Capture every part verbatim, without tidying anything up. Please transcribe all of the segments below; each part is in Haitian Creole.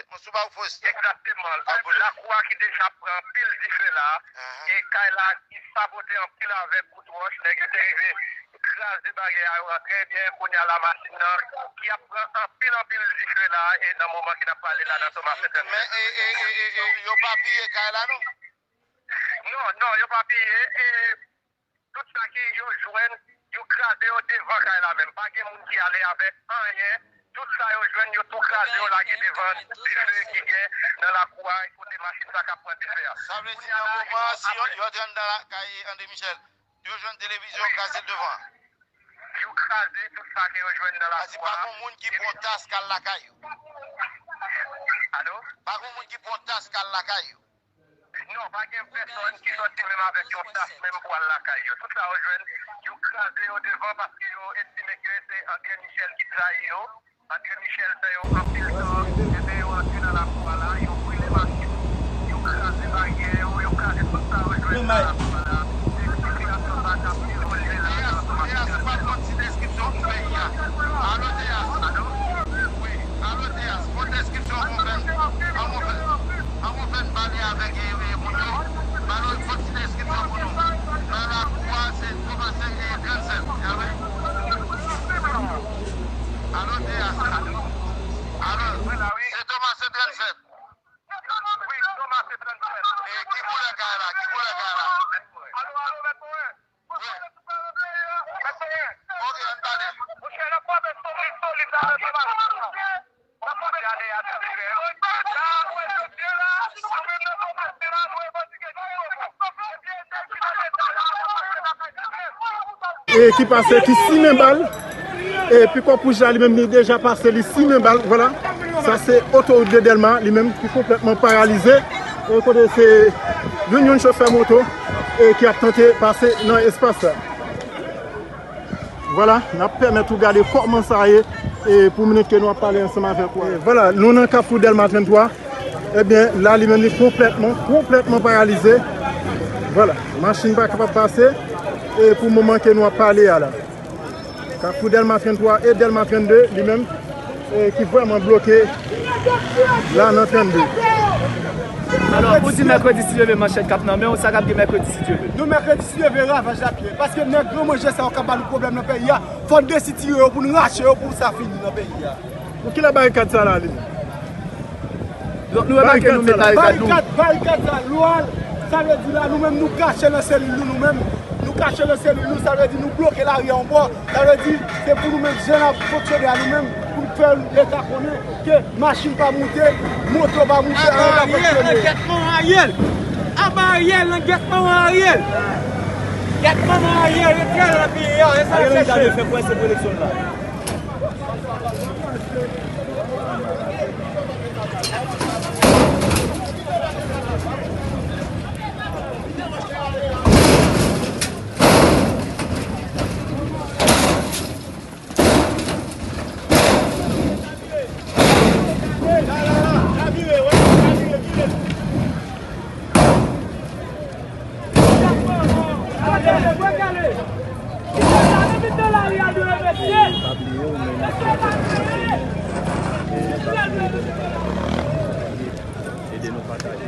Egzakteman. Lakou a ki deja pran anpil dife la, e kay la ki sabote anpil avèk kout wòch, nèg yo te rive kraze baryè a yo an trè byen, kounye a la machin nan ki ap pran anpil, anpil dife la, e nan moman ke n ap pale la nan Thomas Saint André. Men, e, e, e, e, e, yo pa piye kay la, non? Non, non, yo pa piye, e tout sa ki yo jwenn, yo kraze yo devan kay la menm. Pa gen moun ki ale avèk anyen. Tout sa yo jwenn, yo tou kraze yo lage devan dife ki gen nan lakou a, kote machin sa k ap pran dife a. Sa vle di nan moman an, si yo, yo te anndan lakay André Michel, yo jwenn televizyon kraze devan. Yo kraze tout sa ke yo jwenn nan lakou a. Pa gen moun ki pran tas k al lakay yo. Alo? Pa gen moun ki pran tas k al lakay yo. Non, pa gen pèsonn ki sòti menm avèk yon tas menm pou al lakay yo. Tout sa yo jwenn, yo kraze yo devan paske yo estime ke se André Michel ki trayi yo. André Michel fè yo anpil tò, epi yo antre nan lakou a la, yo brile machin, yo kraze baryè yo, yo kraze tout sa yo jwenn nan lakou a la. E sitiyasyon sa k ap devole la nan Thomas Saint André. Ou pa konn ti deskripsyon pou peyi a. Alo, Teyas. Alo? Wi, alo, Teyas. Bon deskripsyon pou mwen. An mwen fè, an mwen fè n pale avèk, e, e, moun yo. Ba nou fon ti deskripsyon pou nou. Nan lakou a, se Thomas Saint, e, Trannsenk. Alo, Teyas. Alo, se Thomas Saint Trannsenk. Wi, Thomas Saint Trannsenk. E, ki koulè kay la? Ki koulè kay la? Alo, alo, mèt mwen. E ki pase, ki simen bal. E pikòp wouj la, li menm, li deja pase, li simen bal. Vwala. Sa se otowout de Dèlma, li menm, ki konplètman paralize. E kote se youn youn chofè moto, e ki ap tante pase nan espas sa. Vwala, n ap pèmèt ou gade kòman sa ye, e pou minit ke nou ap pale ansanm avèk ou a. E vwala, nou nan kafou Dèlma trannntwa. Ebyen, la, li menm, li konplètman, konplètman paralize. Vwala, machin pa kapab pase, e pou moman ke nou ap pale a la. Kafou Dèlma trannntwa e Dèlma trannde, li menm, e ki vrèman bloke la nan trannde. Alò, ou di mèkredi, si Dye vle, manchèt k ap nan men w, sa k ap gen mèkredi, si Dye vle. Nou mèkredi, si Dye vle, ravaj la ap gen. Paske nèg gran manje sa yo k ap ba nou pwoblèm nan peyi a, fò n desitire yo pou n rache yo pou sa fini nan peyi a. Pou kilè barikad sa la, li? Donk, nou remake nou met barikad nou. Barikad, barikad sa, lwa, sa vle di la, nou menm, nou kache nan selil nou, nou menm. Nou kache nan selil nou, sa vle di nou bloke lari a yon bò. Sa vle di, se pou nou menm, jan n ap fonksyone a nou menm, pou n fè Leta konnen ke machin pa moute, moto pa moute, anyen pa fonksyone. Aba Ariel, nan gèt manman Ariel! Gèt manman Ariel, retirè l nan peyi a, e sa l ap chèche. Ariel Henry ta dwe fè kwè se pou eleksyon l la. Ede nou pataje.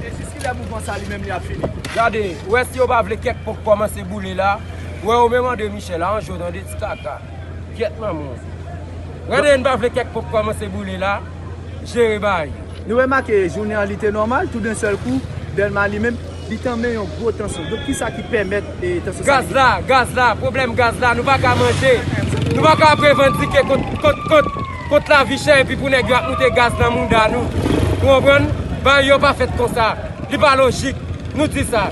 E jiskilè mouvman sa li menm li ap fini? Gade, ou wè si yo pa vle kèk pon kòmanse boule la, ou wè yo menm André Michel a, anjou tande ti kaka. Gyèt manman w. Gade, n pa vle kèk pon kòmanse boule la, jere bay. Nou remake, jounen an li te nòmal, tou d'un sèl kou, Dèlma li menm, li tanmen yon gwo tansyon. Donk, kisa ki pèmèt, e, tansyon sa? Gaz la, gaz la, pwoblèm gaz la, nou pa ka manje. Nou pa ka ap revandike kont, kont, kont, kont lavi chè epi pou nèg yo ap moute gaz nan mouda nou. Ou konprann? Bagay yo pa fèt konsa. Li pa lojik. Nou di sa.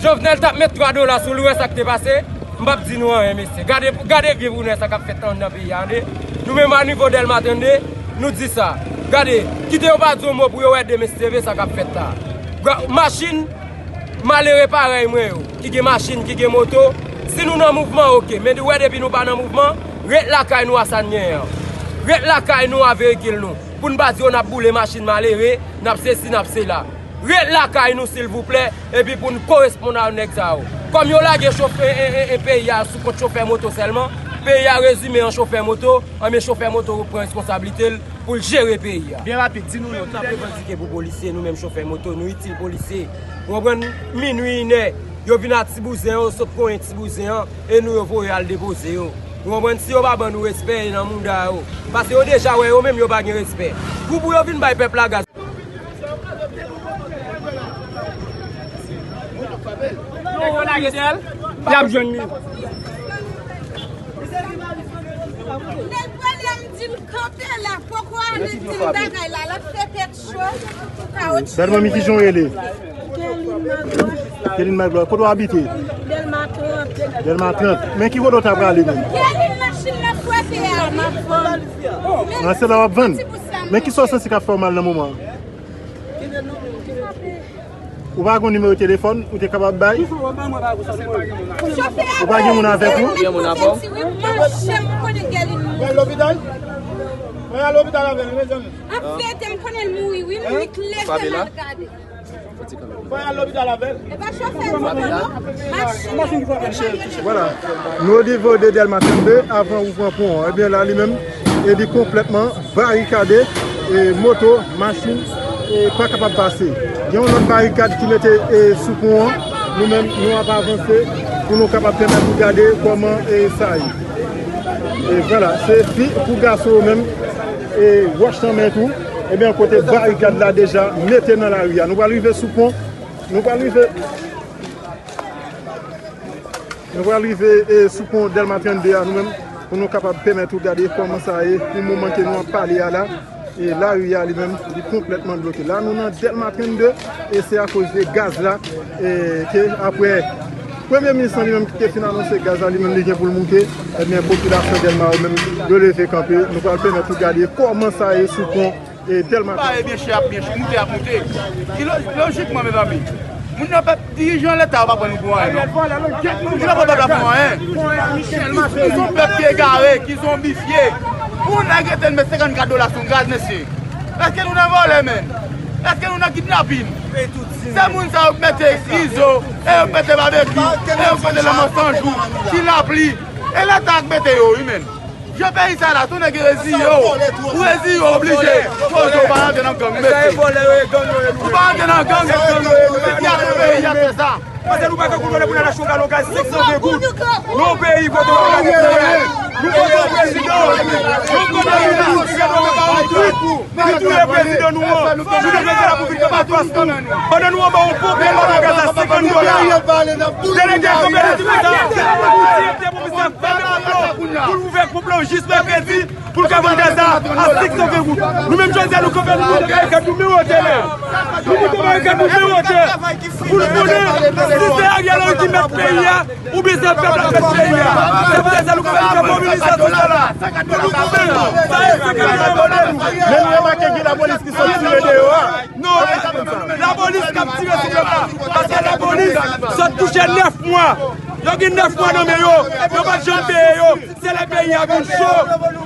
Jovenel t ap met twa dola sou li, ou wè sa k te pase? M p ap di nou anyen, mesye. Gade, gade byen pou nou wè sa k ap fèt anndan peyi a, tande. Nou menm a nivo Dèlma, tande, nou di sa. Gade, kite yo pa di yon mo pou yo wè de mesye vre sa k ap fèt la. Gwa-, machin, malere parèy mwen yo, ki gen machin, ki gen moto, si nou nan mouvman, oke. Men ou wè depi nou pa nan mouvman, ret lakay nou a sa n genyen an. Ret lakay nou a veyikil nou. Pou n pa di yo n ap boule machin malere, n ap sesi, n ap sela. Ret lakay nou silvouplè, epi pou n koresponn a nèg sa yo. Kòm yo lage chofè, e, e, e, peyi a sou kont chofè moto sèlman, peyi a rezime an chofè moto, anben chofè moto pran responsablite l pou l jere peyi a. Byen rapid, di nou non, tanpri. Revandike pou polisye, nou menm chofè moto, nou itil polisye. Ou konprann? Minwi, inè, yo vin a ti bouzen yo, sot konyen ti bouzen an, e nou yo voye al depoze yo. Ou konprann? Si yo pa ban nou respè, e nan mouda yo. Paske yo deja wè yo menm yo pa gen respè. Pou, pou yo vin bay pèp la gaz. Nèg yo lage dèyè l, y ap jwenn li. Nèg pale m di m kanpe la, poko ale di m bagay la, l ap fè tèt cho. Bèl manmi, kijan w rele? Kelin Magloire. Kelin Magloire, kote w abite? Dèlma trant. Dèlma trant. Men ki kote w ta prale menm? Kelin machin nan frape a, m ap vann. Nan se la w ap vann? Men kisa w santi k ap fè w mal nan moman an? Ou pa gen nimewo telefòn ou te kapab bay? Ou pa gen moun avèk ou? Gen moun avè w? Ou al lopital? Ou al lopital avè l, mezanmi. An verite, m konnen l mouri, wi, m wi klè fè mal gade. Ou al lopital avè l? E pa chofè moto, non. Machin. Vwala. Nou o nivo de Dèlma trannde, avan ou pran pon an. Ebyen la, li menm, e li konplètman barikade, e moto, machin, e pa kapab pase. Gen yon lòt barikad ki mete, e, sou pon an. Nou menm, nou ap avanse pou nou kapab pèmèt ou gade kòman, e, sa ye. E vwala, se fi kou gason yo menm, e wòch nan men tou. Ebyen, kote barikad la deja mete nan lari a. Nou pral rive sou pon. Nou pral rive. Nou pral rive, e, sou pon Dèlma trannde a nou menm, pou nou kapab pèmèt ou gade kòman sa ye pou moman ke nou ap pale a la. E lari a li menm, li konplètman bloke. La, nou nan Dèlma trannde, e se akoz de gaz la, e ke apre Premye minis lan li menm ki te fin anonse gaz la, li menm li gen pou l moute, ebyen, popilasyon Dèlma yo menm, yo leve kanpe. Nou pral pèmèt ou gade kòman sa ye sou pon, e, Dèlma trannde. Ebyen, chè ap byen moute, ap moute. Ki lo-, lojikman, mezanmi, moun nan pèp, dirijan Leta yo pa pran nou pou anyen, non. Ki lè pèp la pran anyen? Nou se yon pèp ki egare, ki zonbifye. Pou nèg rete n met senkannkat dola sou gaz, mesye. Èske nou nan vòlè, menn? Èske nou nan kidnapin? Se moun sa yo k mete Izo, e yo k mete Babekyou, e yo k mete Lanmò San Jou, Ti Lapli. E Leta k mete yo, wi, menn. Jan peyi sa la, tou nèg reziye w. Ou reziye w, oblije. Koze w pa rantre nan gang, mesye. Ou pa rantre nan gang, mesye. Ki ap fè peyi a fè sa? Paske nou pa ka kontwole pou n al achte yon galon gaz senk san ven goud. Nan yon peyi kote w ap gade, nou kote yon prezidan, nou kote yon minis ki ap nonmen pa yon twit, ki touye prezidan nou an. Jounen jodi a la pou vin kanpe fas nou. Pandan nou anba yon ponp, yon galon gaz a senkant dola. Delege kanpe nan twit la. Pou l ouvè ponp lan jis mèkredi. Pou l ka vann gaz la a senk san ven goud. Nou menm jodi a nou kanpe, nou moute barikad nou byen wotè la. Nou moute barikad nou byen wotè. Pou nou konnen si se Ariel Henry ki mèt peyi a, oubyen se pèp la k mèt peyi a. Se poutèt sa nou kanpe, nou fè mobilizasyon sa la. Pou nou konnen sa e senkant dola vòlè nou. Men nou remake gen lapolis ki sot tire deyò a. Non, lapolis k ap tire sou pèp la. Paske lapolis sot touche nèf mwa. Yo gen nèf mwa nan men yo. Yo pa t janm peye yo. Se lè peyi a vin cho,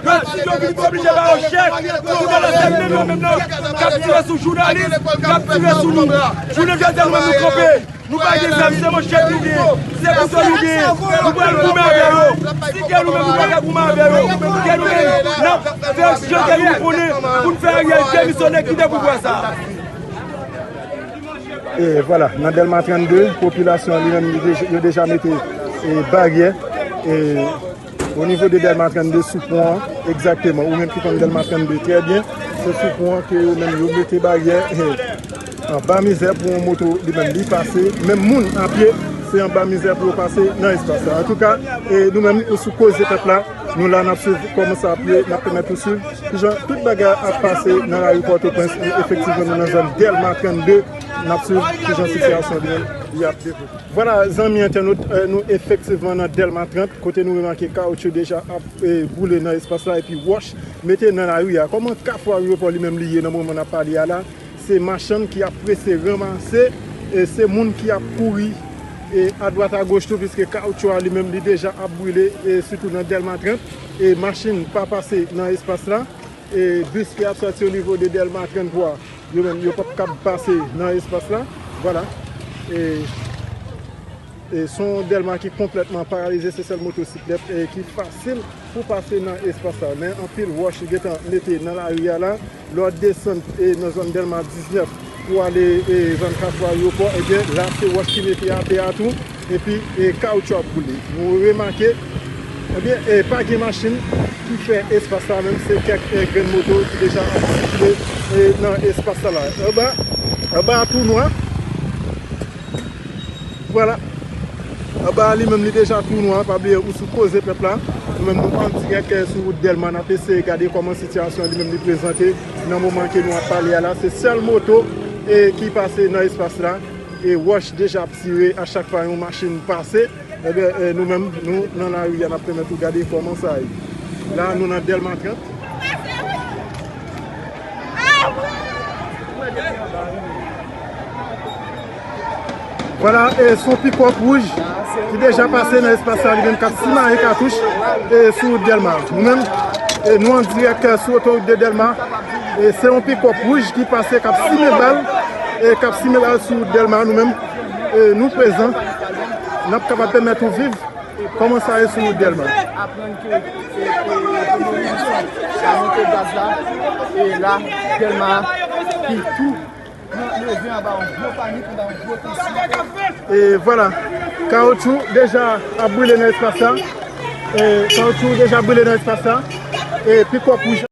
yo di yo vin oblije ba yo chèk. Kounye a la se menm yo menm nan k ap tire sou jounalis, k ap tire sou nou. Jounen jodi a nou menm nou kanpe. Nou pa gen zam, se manchèt nou gen, se kouto nou gen. Nou pral goumen avè yo. Si ke nou menm nou pa ka goumen avè yo, ke nou menm n ap fè jan ke nou konnen pou n fè Ariel demisyone, kite pouvwa sa a. E vwala, nan Dèlma trannde, popilasyon an li menm, li deja, yo deja mete, e, baryè, e, o nivo de Dèlma trannde, sou pon an, egzakteman. Ou menm ki konn Dèlma trannde trè byen, se sou pon an ke yo menm yo mete baryè, e, anba mizè pou yon moto li menm li pase, menm moun a pye, se anba mizè pou yo pase nan espas la. Antouka, e, nou menm, sou Koze Pèp la, nou la, n ap swiv kòman sa ap ye, n ap pèmèt ou swiv kijan tout bagay ap pase nan lari Pòtoprens, e efektivman, nou nan zòn Dèlma trannde, n ap swiv kijan sitiyasyon li menm li ap devlope. Vwala, zanmi entènot, e, nou efektivman nan Dèlma trant, kote nou remake kawotchou deja ap, e, boule nan espas la, epi wòch mete nan lari a. Kòman kafou Ayewopò li menm li ye nan moman n ap pale a la? Se machann ki ap prese ranmase, e se moun ki ap kouri, e adwat agoch tou, piske kawotchou a li menm li deja ap brile, e sitou nan Dèlma trant, e machin pa pase nan espas la, e bis ki ap sòti o nivo de Dèlma trant twa, yo menm, yo p ap kab pase nan espas la. Vwala. E, e se yon Dèlma ki konplètman paralize, se sèl motosiklèt, e ki fasil pou pase nan espas la. Men anpil wòch yo gentan mete nan lari a la. Lè w ap desann, e, nan zòn Dèlma diznèf pou ale, e, zòn Kafou Ayewopò, ebyen, la, se wòch ki mete atè a tou, epi, e, kawoutchou ap boule. Nou remake, ebyen, e, pa gen machin ki fè espas la, menm se kèk, e, grenn moto ki deja ap sikile, e, nan espas la. Anba, anba a tou nwa. Vwala. Anba a li menm, li deja tou nwa, pa bliye ou sou Koze Pèp la. Nou menm, nou an dirèk, e, sou wout Dèlma, n ap eseye gade kòman sitiyasyon li menm li prezante nan moman ke nou ap pale a la. Se sèl moto, e, ki pase nan espas la. E wòch deja ap tire a chak fwa yon machin pase. Ebyen, e, nou menm, nou nan lari a, n ap pèmèt ou gade kòman sa ye. La, nou nan Dèlma trant. Vwala, e se yon pikòp wouj ki deja pase nan espas la, li menm k ap simaye katouch, e sou wout Dèlma. Nou menm, e nou an dirèk, e, sou otowout de Dèlma. E se yon pikòp wouj ki pase, k ap simen bal, e k ap simen bal sou wout Dèlma. Nou menm, e nou prezan, n ap kapab pèmèt ou viv kòman sa ye sou wout Dèlma. Aprann ke, e, e, Dominiken sa monte gaz la, e la, Dèlma ki tou leve anba yon gwo panik, anba yon gwo tansyon. E vwala, kawoutchou deja ap brile nan espas la. E kawoutchou deja brile nan espas la. E pikòp wouj